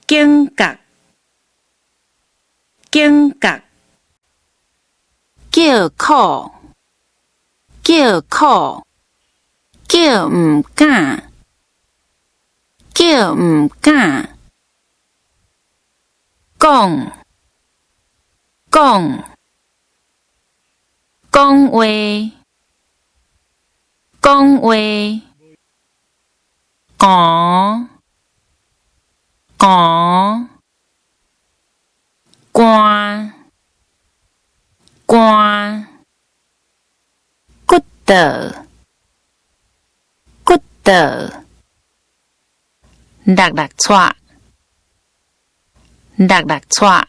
警覺，警覺。叫苦，叫苦，叫毋敢，叫毋敢。講，講，講話，講話。講，講，寒，寒。骨倒，骨倒。六六掣，六六掣。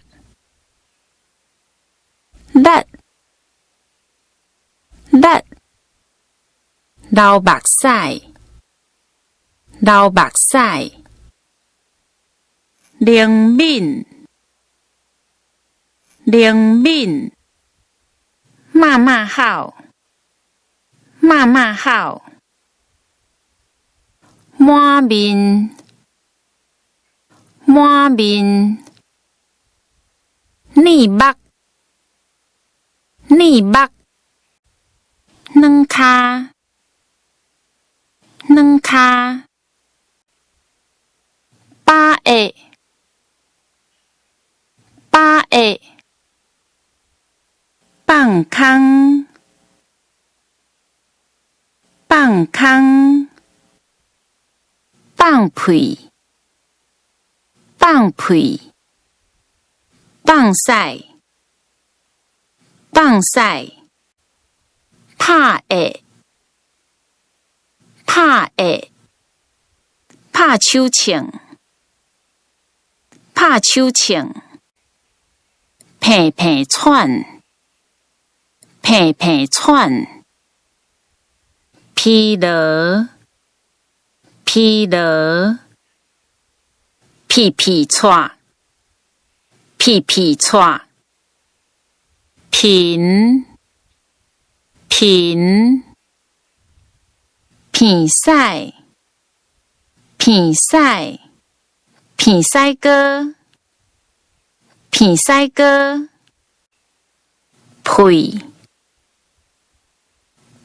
力，力。流目屎，流目屎。靈敏，靈敏。媽媽好，媽媽好。滿面，滿面。膩目，膩目。軟跤，軟跤。把握，把握。放空，放空。放屁，放屁。放屎，放屎。拍下，拍下。拍手銃，拍手銃。平平喘，平平喘。疲勞，疲勞。皮皮掣，皮皮掣。貧，貧。鼻屎，鼻屎。鼻屎哥，鼻屎哥。屁，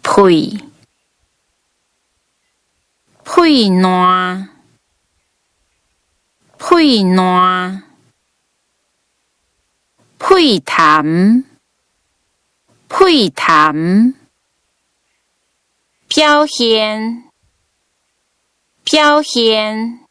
屁。屁爛，屁爛。屁痰，屁痰。表現，表現。